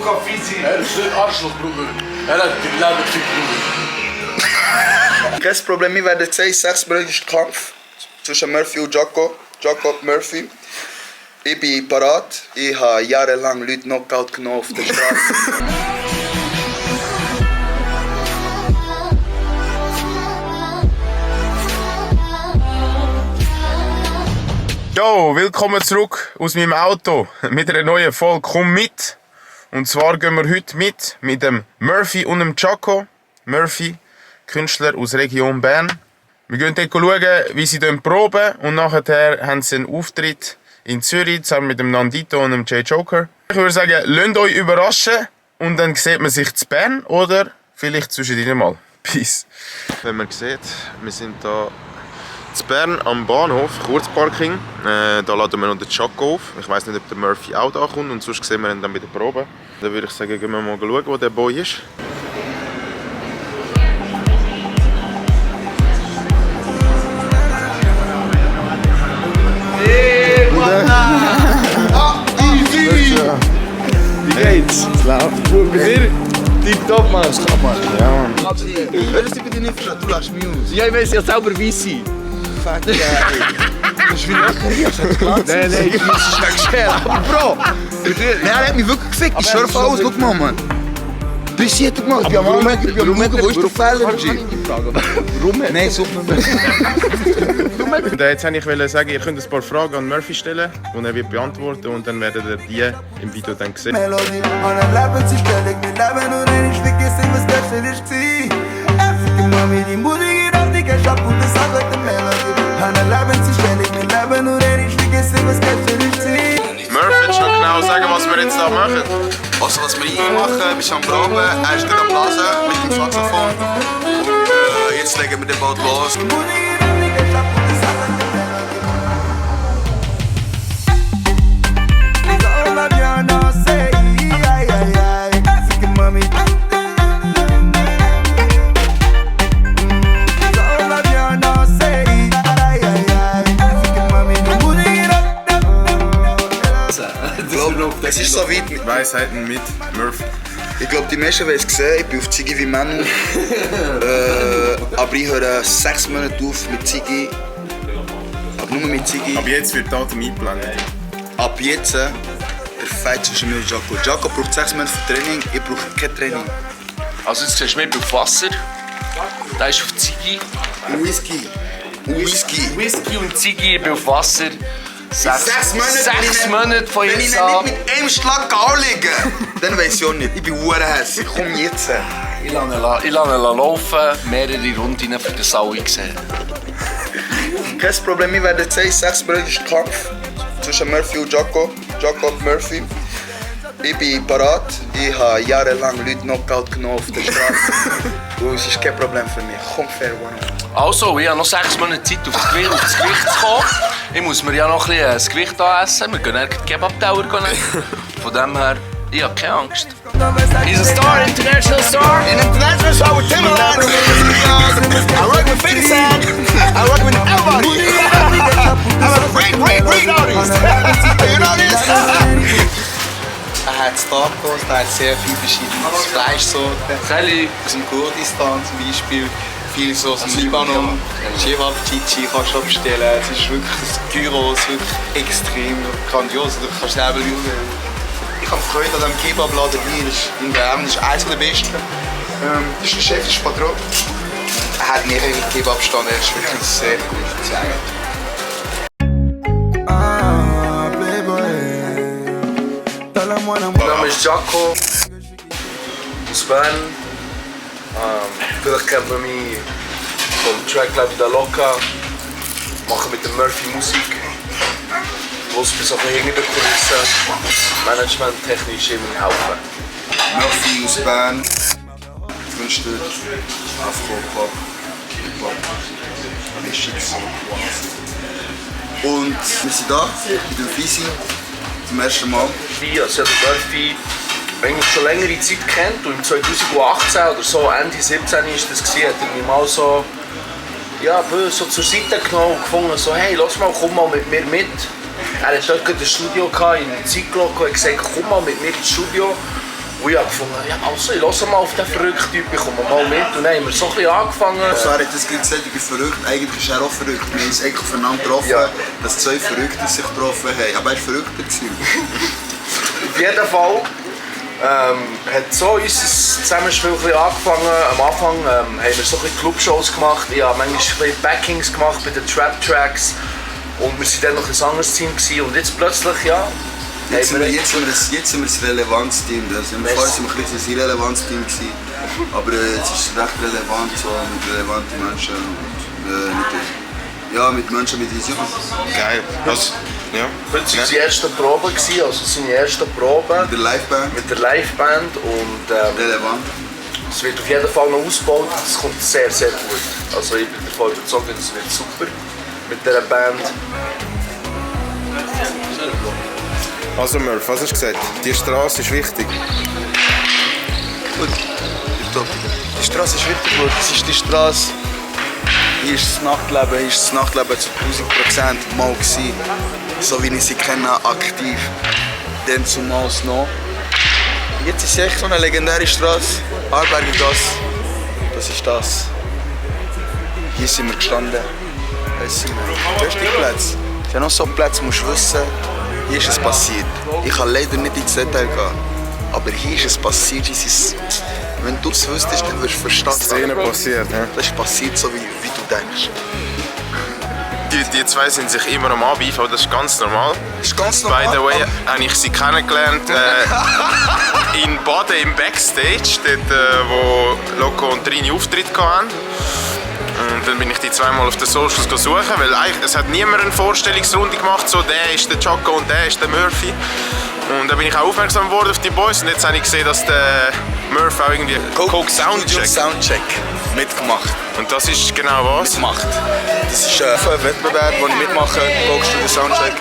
Coca Fizzy. Er ist nicht Arschloch, Bruder. Er hat die Lebenszeit, Bruder. Kein Problem, wir werden sehen, 6-monatiger Kampf zwischen Murphy und Jaco. Jacob Murphy. Ich bin parat. Ich habe jahrelang Leute Knockout genommen auf der Straße. Jo, willkommen zurück aus meinem Auto mit einer neuen Folge «Komm mit». Und zwar gehen wir heute mit dem Murphy und dem Jaco. Murphy, Künstler aus der Region Bern. Wir gehen dort schauen, wie sie proben und nachher haben sie einen Auftritt in Zürich zusammen mit dem Nandito und dem J-Joker. Ich würde sagen, lasst euch überraschen und dann sieht man sich zu Bern oder vielleicht zwischendrin mal. Peace. Wenn man sieht, wir sind hier in Bern am Bahnhof, Kurzparking. Da laden wir noch den Jaco auf. Ich weiss nicht, ob der Murphy auch da kommt und sonst sehen wir ihn dann bei der Probe. Dann würde ich sagen, gehen wir mal schauen, wo der Boy ist. Hey, easy! Wie geht's? Es läuft. Gut, bei dir? Tipptopp, Mann. Das kann man. Ja, Mann. Hörst du bitte nicht verstanden? Du lachst mich aus. Ja, ich weiss ja selber, wie sie. Fuck, ja. Das ist wie Löcher, hast du das klar? Nein, ich muss es nicht schwer. Aber Bro! Nein, er hat mich wirklich gefickt. Ich schwöre aus, schau mal, Mann. Bis jetzt gemacht. Ich bin am Schauen, wo ist der Fehler? Warum? Nein, such mir. Und jetzt wollte ich sagen, ihr könnt ein paar Fragen an Murphy stellen, die er wird beantworten und dann werdet ihr die im Video dann sehen. Melodie an ein Leben zu stellen, mit Leben und ich vergesse, was gestern ist war. Afrika Mami, die Musik geht auf die Cash ab und das hat heute Melodie. An ein Leben zu stellen, mit Leben und ich vergesse, was gestern ist war. Murphy, willst du noch genau sagen, was wir jetzt da machen? Also, was wir hier machen, wir sind am Proben, er ist gerade am Blasen mit dem Saxophon. Und jetzt legen wir den bald los. Es ist so weit mit Weisheiten mit Murphy. Ich glaube, die meisten haben es gesehen, ich bin auf Ziggy wie Männer. Aber ich höre 6 Monate auf mit Ziggy. Aber nur mit Ziggy. Aber jetzt wird Datum eingeplant. Ab jetzt der Fight zwischen mir und Jaco. Jaco braucht 6 Monate für Training, ich brauche kein Training. Also jetzt siehst du mich auf Wasser, da ist auf Ziggy. Whisky. Whisky und Ziggy, ich bin auf Wasser. 6 Monate, 6 Monate von wenn ich jetzt ihn an. nicht mit einem Schlag anlegen dann weiss ich auch nicht. Ich bin hässlich. Komm jetzt. Ich lasse ihn laufen, mehrere Runden für den Sau gesehen. Kein Problem, wir werden sehen, 6-monatiger Kampf zwischen Murphy und Jaco. Jacob Murphy. Ich bin parat. Ich habe jahrelang Leute Knockout genommen auf der Straße. Und es ist kein Problem für mich. Komm fair one. Also, ich habe noch 6 Monate Zeit, auf das Gewicht zu kommen. Ich muss mir ja noch ein bisschen das Gewicht essen. Wir gehen dann die Kebab-Tower essen. Von dem her, ich habe keine Angst. He's a star, international star. In international show with Timberland. I work with 50 Cent. I work with everybody. I'm a great artist. You know this? Er hat Tacos, er hat sehr viele verschiedene Fleischsorten. Aus dem Kurdistan zum Beispiel. Viel so aus dem Libanon. Chewabchichi kannst du bestellen. Es ist wirklich ein Gyros, wirklich extrem grandios. Du kannst selber schauen. Ich habe Freude an diesem Kebabladen hier. Das ist in Bern ist eines der besten. Das ist der Chef, das ist Patron. Er hat mehrere Kebabstände, er ist wirklich sehr gut zu sagen. Mein Name ist Jaco aus Bern. Vielleicht kennt man mich vom Track La Vida Loca. Mache mit dem Murphy Musik. Los bis auf hinter der Kulisse. Management technisch immer helfen. Murphy aus Bern. Künstler, Afro-Pop, Hip-Hop, Mischungs. Und wir sind da mit dem Fisi zum ersten Mal. Also der Murphy eigentlich schon längere Zeit kennt und im 2018 oder so, Ende 2017 ist das gewesen, hat er mich mal so, ja, so zur Seite genommen und gefunden, so, hey, lass mal, komm mal mit mir mit. Er hatte dort ein Studio in Zyklo und hat gesagt, komm mal mit mir ins Studio. Und ich habe gefunden, ja, also, ich höre mal auf den verrückten Typ, ich komme mal mit. Und dann haben wir so ein bisschen angefangen. So, er hat das gesagt, ich bin verrückt. Eigentlich ist er auch verrückt. Wir haben uns eigentlich aufeinander getroffen, dass zwei Verrückte sich getroffen haben. Aber er war verrückter gewesen. Auf jeden Fall hat so unser Zusammenspiel ein bisschen angefangen. Am Anfang haben wir so ein bisschen Clubshows gemacht. Ich habe manchmal ein bisschen Backings gemacht bei den Trap-Tracks. Und wir waren dann noch ein anderes Team gewesen. Und jetzt plötzlich, ja... Jetzt sind wir das Relevanz-Team. Also vorher waren wir ein bisschen ein Irrelevanz-Team. Aber jetzt ist es recht relevant, so mit relevanten Menschen. Und, mit Menschen mit Vision. Geil. Also, ja. Das war unsere erste Probe, also seine erste Probe. Mit der Liveband. Mit der Liveband und Relevant. es wird auf jeden Fall noch ausgebaut. Es kommt sehr, sehr gut. Also ich bin davon überzeugt, es wird super mit dieser Band. Also Murph, was hast du gesagt? Die Straße ist wichtig. Gut, top. Die Straße ist wichtig, Bro. Das ist die Straße. Hier ist das Nachtleben, zu 1000% mal gewesen. So wie ich sie kenne, aktiv. Dann zumals noch. Jetzt ist es echt so eine legendäre Straße. Arberger Gasse. Das ist das. Hier sind wir gestanden. Hier sind wir. Du hast die Plätze. Es sind noch so Plätze, musst du wissen. Hier ist es passiert. Ich kann leider nicht ins Detail gehen. Aber hier ist es passiert. Wenn du es wüsstest, dann würdest du verstehen. Szene passiert, ja. Das ist passiert, so wie du denkst. Die zwei sind sich immer am Anbeifen, das ist ganz normal. Das ist ganz normal. By the way, habe ich sie kennengelernt in Baden im Backstage, dort wo Loco und Trini Auftritt hatten. Und dann bin ich die zweimal auf den Socials suchen, weil eigentlich, es hat niemand eine Vorstellungsrunde gemacht, so der ist der Chaco und der ist der Murphy. Und dann bin ich auch aufmerksam geworden auf die Boys und jetzt habe ich gesehen, dass der Murphy auch irgendwie Coke Soundcheck mitgemacht. Und das ist genau was? Mitmacht. Das ist ein Wettbewerb, wo ich mitmache, Coke Studio Soundcheck.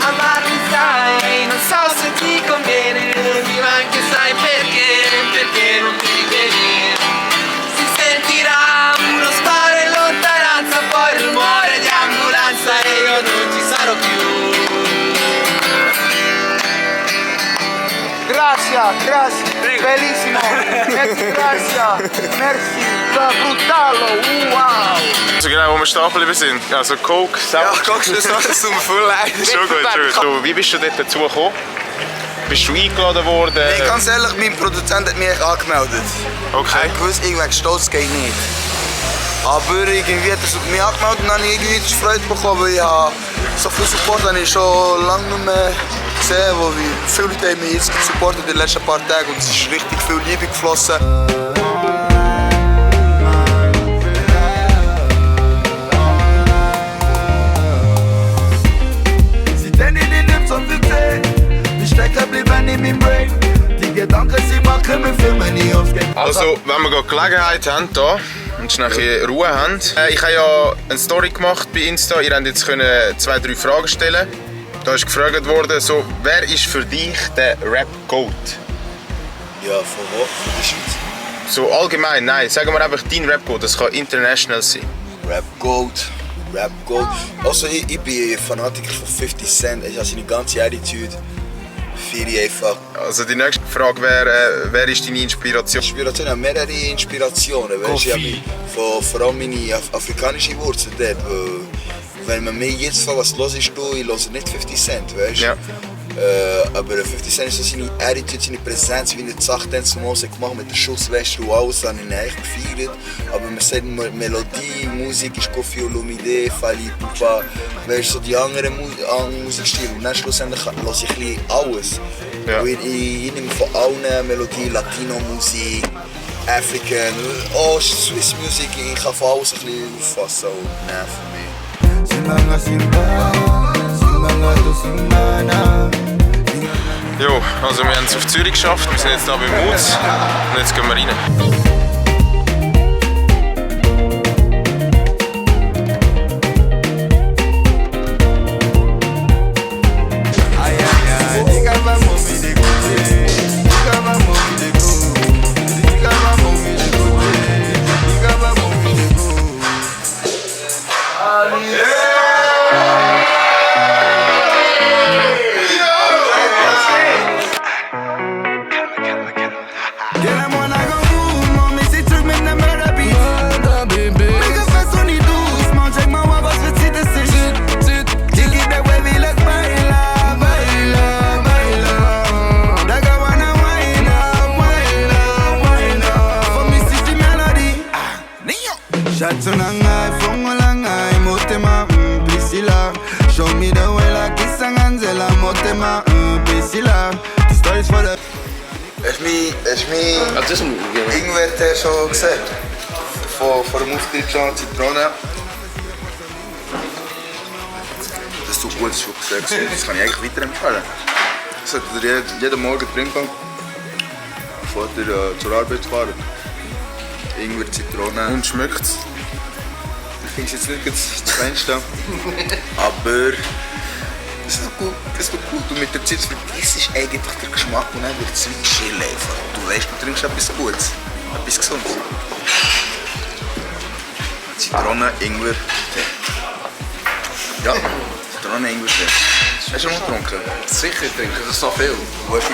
Amarmi sai, non so se ti conviene, ma anche sai perché non ti rivedi. Si sentirà uno sparo in lontananza, poi il rumore di ambulanza e io non ci sarò più. Grazie, bellissimo, merci, brutalo, wow. So genau, wo wir stehen geblieben sind. Also Coke, Soundcheck. Ja, Coke Studio Soundcheck, es tut mir voll leid. Schon gut. Du, wie bist du dort dazu gekommen? Bist du eingeladen worden? Nee, ganz ehrlich, mein Produzent hat mich angemeldet. Okay. Ich wusste, irgendwelchen Stolz geht nicht. Aber irgendwie hat er mich angemeldet und dann habe ich irgendwie Freude bekommen, weil ich so viel Support habe ich schon lange nicht mehr gesehen, wo viele Leute haben mich jetzt supportet in den letzten paar Tagen und es ist richtig viel Liebe geflossen. Sie denken, die nimmt so viel Zeit, die Stecker bleiben in meinem Brain. Die Gedanken, sie machen mir Filme nie aufgehen. Also, wenn wir gerade Gelegenheit haben hier und schnell Ruhe haben. Ich habe ja eine Story gemacht bei Insta. Ihr könnt jetzt 2-3 Fragen stellen. Da ist gefragt worden, so, wer ist für dich der Rap-Goat? Ja, von wo? Von der Schweiz. So allgemein, nein, sagen wir einfach dein Rap-Goat. Das kann international sein. Rap Goat. Also ich bin Fanatiker von 50 Cent. Ich habe seine ganze Attitude. Feiere einfach. Also die nächste Frage wäre, wer ist deine Inspiration? Inspiration, mehrere Inspirationen. Weißt, ich habe vor allem meine afrikanische Wurzeln dort. Wenn man mir jetzt fragt, was los ist, ich höre nicht 50 Cent, weißt? Ja. Aber 50 Cent ist so seine Attitude, seine Präsenz, wie er die Sachen zum Mose gemacht mit der Schussweste und alles, habe ich echt gefeiert. Aber man sagt, Melodie, Musik ist Koffi Olomide, Fally Ipupa, weißt, so die anderen Musikstile. Und dann schlussendlich höre ich ein bisschen alles. Ja. Ich nehme von allen Melodien, Latino-Musik, African, Swiss Music, ich kann von alles ein bisschen auffassen und nein, für mich. Jo, also wir haben es auf Zürich geschafft, wir sind jetzt hier beim Moods und jetzt gehen wir rein. show me the way like kiss and Angela Motema, Bissila. Die Stories for the... Hast du mich Ingwer schon gesehen? Vor dem Auftritt schon Zitrone. Das ist so gut, das ist schon gesehen. Das kann ich eigentlich weiterempfehlen. Das sollte ihr jeden Morgen trinken, bevor ihr zur Arbeit fahrt. Ingwer, Zitrone. Und schmeckt's? Ich finde es jetzt nicht das Feinste, aber das ist noch gut. Das ist noch gut. Und mit der Zeit vergisst du eigentlich den Geschmack und dann wird es wie chill einfach. Du weißt, du trinkst etwas Gutes, etwas Gesundes. Zitrone, Ingwer, Tee. Ja, Zitrone, Ingwer, Tee. Hast du schon mal getrunken? Sicher trinken, das ist noch viel. Wo hast du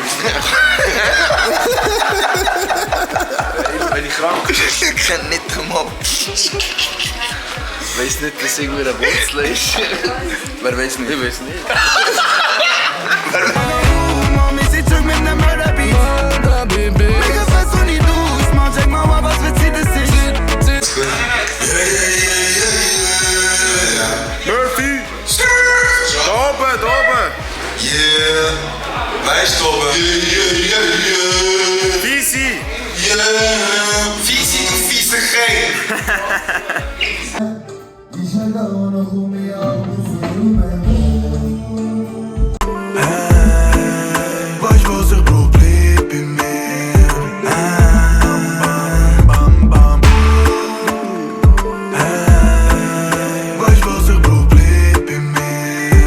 Wenn ich krank bin, Ich kenne nicht einmal. weiss nicht, dass irgendwie eine Wurzel ist. Wer weiß nicht? Ich weiß nicht. Mami, sie zurück mit nem Mörderbeat. Mega fest und die Dus, man, check mal, was für Zeit es ist. Murphy! Da oben, da oben! Yeah! Weißt du oben? Yeah! Easy! Yeah! Fiesi, du fiese Geil! Weißt was ich brauch, bleib bei mir. Bam, bam. Weißt was ich brauch, bleib bei mir.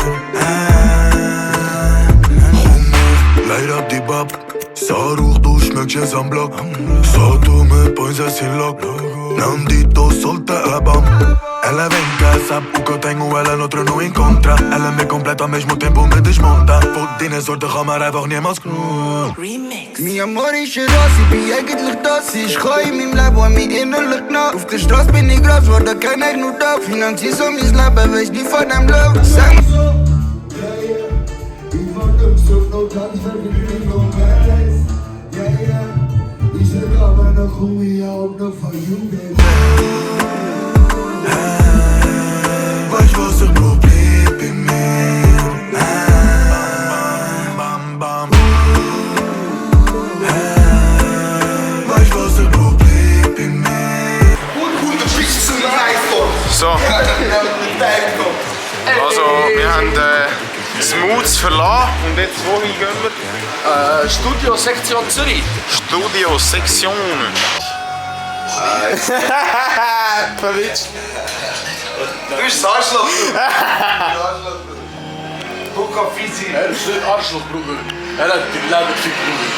Leid ab die Bab. Saruch, du schmeckst es am Block. Sag du mit Points in Lock. Nandito, solta a bam. Ela vem em casa porque eu tenho ela, noutro não encontra. Ela me completa ao mesmo tempo me desmonta. Fuck die soorten gaan maar einfach niemals genoeg. Mijn amor is je ras, ik ben eigenlijk das. Ich ga in meinem Leben an mich innerlich nach. Auf der Straße bin ich groß, war da kein ich nur da. Finanziell so mein Leben, weiß nie von dem Love. Sag Weißt was ich brauch, bleib bei mir. Bam, bam, bam. Weißt was ich brauch, bleib bei mir. So, also wir haben Smooths verlassen und jetzt wohin gehen wir? Studio Sektion Zürich. Studio Sektion. Verwitscht. Du bist das Arschloch! Buka Fizi. Er ist nicht Arschloch, Bruder. Er hat den Leben gefickt, Bruder.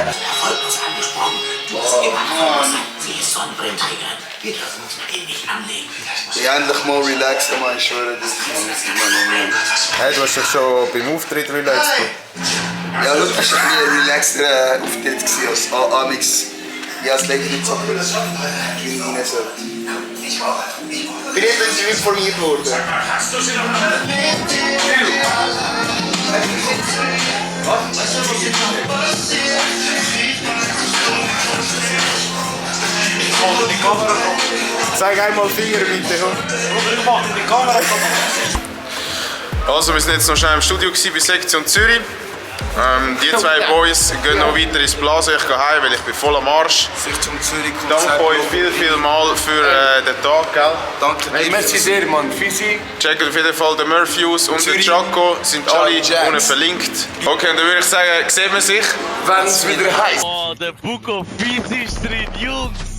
Erfolg uns angesprochen. Du hast immer noch gesagt, sie ist Sonnenbrillen trägerin. Wir dürfen uns mit ihm nicht anlegen. Ja, endlich mal relaxen, Mann, ich schwöre, das ist Hey, du hast dich schon beim Auftritt relaxed. Ja, heute war ein bisschen ein relaxter Auftritt als Amix. Ja, es legt nicht so viel rein sollte. Ich bin intensiv informiert worden. Zeig einmal Finger bitte. Ich mach die Kamera. Also, wir sind jetzt noch schnell im Studio bei Sektion Zürich. Die zwei Boys gehen noch weiter ins Blasen. Ich gehe heim, weil ich bin voll am Arsch. Sektion Zürich. Danke euch viel mal für den Tag, gell? Danke. Hey, merci sehr, Mann. Fizi. Checkt auf jeden Fall den Murphy aus und den Chaco, sind alle unten verlinkt. Okay, und dann würde ich sagen, sehen wir sich, Wenn es wieder heißt. Oh, der Buko Fizi Street, Jungs!